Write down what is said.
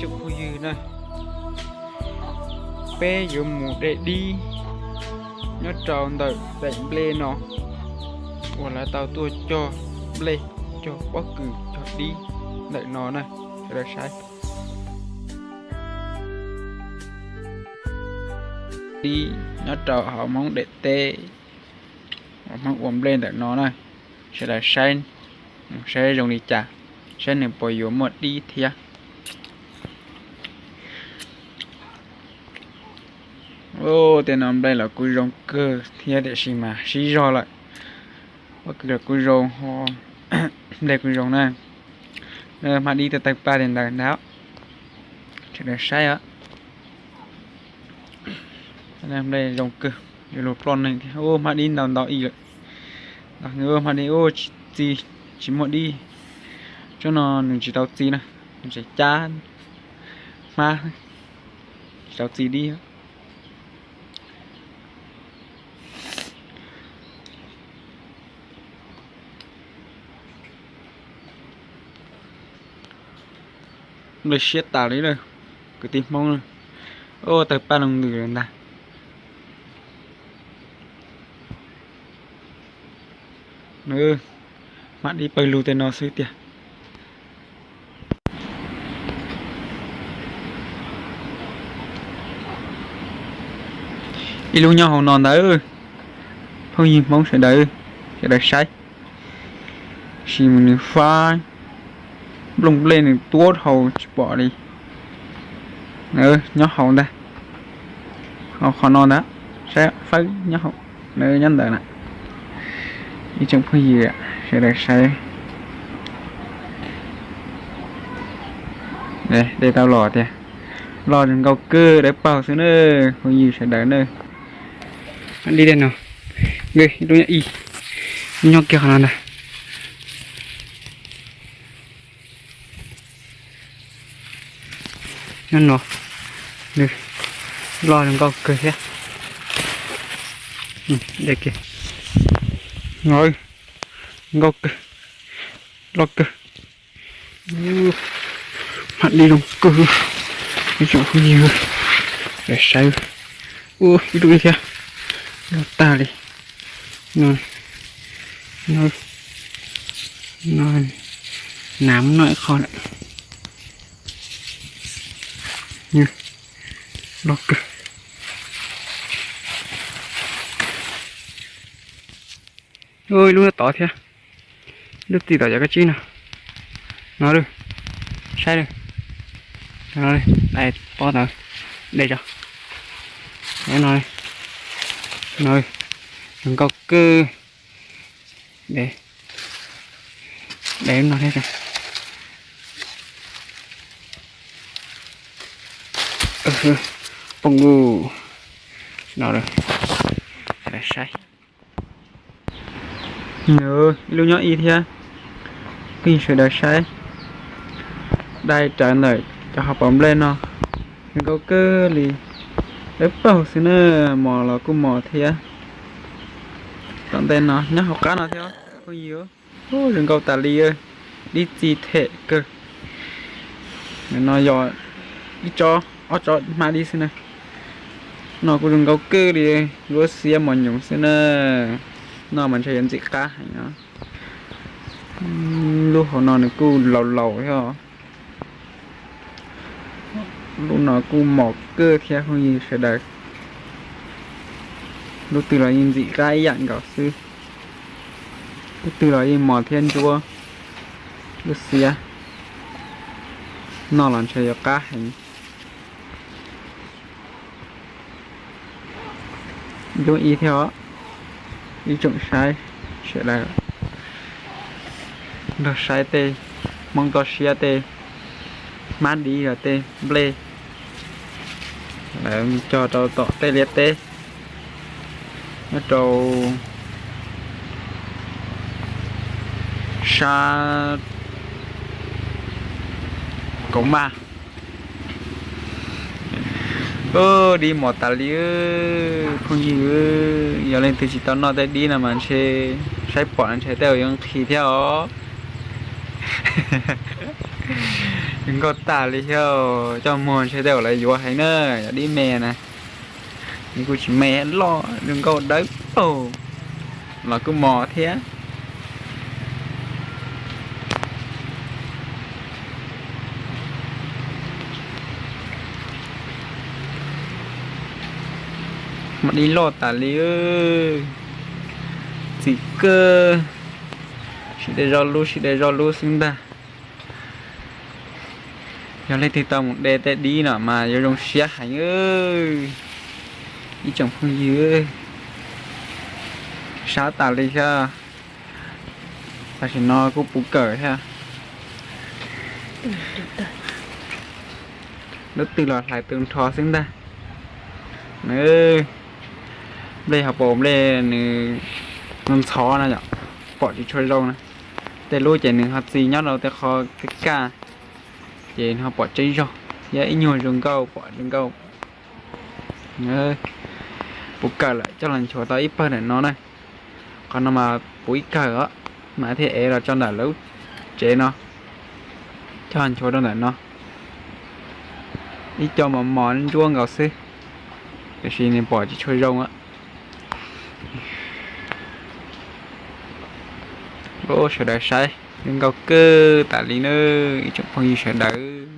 Tsoom phooj ywg na, peb yuav mus de dib nyob rau ntawm daim nplej no uas lawv tau tuaj cog nplej, cog pob kws, cog dib ntawm no na, sawv daws saib. Dib nyob rau hauv Hmoob daim teb, Hmoob ua nplej ntawm no na, sawv daws saib, saib zoo li cas, saib nws puas yuav muaj dib thiab. Tej no nplej los kuj zoo kawg thiab tiam sis mas sib zog lawm. Pob kws los kuj zoo, nplej kuj zoo na. Hmab dib tawg tawg paj li ntawd ntag. Sawv daws saib os. Nplej zoo kawg, yuav luag ploj neeg thiab. Ub, hmab dib ntau ntau ib lawm. Hmab dib ub, tsis txi, tsis muaj dib. Tsob no nws tsis tau txi na, nws tseem cab hmab, tsis tau txi dib. Nplej siab tas li lawm, kwv tij Hmoob. Ub, tawg paj loo ntws lawm ntag. Hmab dib pawg lug tej no xwb tiag. Ib lub nyob hauv no ntag, phooj ywg Hmoob sawv daws, sawv daws saib. Sim mus nws fab nplooj nplej nws tuab dhau tsis pom li. Nyob hauv ntag, hauv qhov no ntag, saib fawb nyob hauv, nyob ntawd na. Ib tsoom phooj ywg sawv daws saib. Dej tau los tiag, los zoo nkauj kawg, dawb paug xwb na, phooj ywg sawv daws na. Dib dej no, ib lub nyob ib, nyob kiag qhov no ntag. Nyob no, loj zoo nkauj kawg thiab. Dej kiag, nkauj kawg, loj kawg. Hmab dib zoo kawg, ib tsoom phooj ywg, saib, ib lub ib thiab, loj tag li. No, no, nav muab noj ib qho lawm. Loj kawg. Ib lub nyob tod thiab, lub txij tom cov kab tsib no. No lawm, saib lawm. Dai pob ntawd, de tso. No, no, zoo nkauj kawg. De, de no thiab. Poob ub. No lawm, saib. Ib lub nyob ib thiab, phooj ywg sawv daws saib. Dai rawv ntawm cov hauv paus nplej no, zoo nkauj kawg li. Dawb paug xwb na, mos los kuj mos thiab. Tom ntej no nyob hauv qab no thiab phooj ywg, zoo nkauj tas li, dib txi them kawg. No yog ib tsob ob tsob hmab dib xwb na. No kuj zoo nkauj kawg li, lub xiab mos nyoos xwb na. Noj mas ntshe yuav ntxim qab heev os. Lub hauv no nws kuj laus laus thiab os. Lub no kuj mos kawg thiab phooj ywg sawv daws. Lub twg los yeej ntxim qab ib yam nkaus xwb. Lub twg los yeej mos thiab ntsuab lub xiab. Noj los ntshe yuav qab heev. Lub ib thiab os, ib tsoom saib sawv daws nrog saib tej Hmoob toj siab tej hmab dib los tej nplej lawv cog rau tom tej liaj teb nyob rau sab Kaum Maj. Dib mos tas li, phooj ywg, yog leej twg tsis tau noj tej dib no mas ntshe saib pom no ntshe tej zaum yuav nqhis thiab os. Zoo nkauj tas li thiab, coj muag ntshe tej zaum lawv yuav heev na, yog dib me na. Nws kuj tsis me, loj zoo nkauj dawb paug los kuj mos thiab. Mas dib loj tas li, txim kawg, sib de zoj lub sib de zoj lub xwb ntag. Yog leej twg tau mus de tej dib no mas yuav zoo siab heev. Ib tsoom phooj ywg, sab tas li thiab. Tam sim no kuj puv kawm thiab. Lub twg los hlais tu nrho xwb ntag. Nplej ho pom nplej nws ntxhov na yom, pom tsis tshua zoo na. Tej lub ces nws ho txi nyob rau tej qhov kaj kaj, ces ho pom tseeb zog, yog ib nyuag zoo nkauj pom zoo nkauj. Puv kawm lawm coj los nchuav tau ib pawg ntawm no na. Qhov no mas puv ib kawg os, mas thiaj ev los tso ntawm lub tsev no, coj los nchuav rau ntawm no. Ib co mos mos ntsuab nkaus xwb, tiam sis nws pom tsis tshua zoo. Sawv daws saib zoo nkauj kawg tas li na, ib tsoom phooj ywg sawv daws.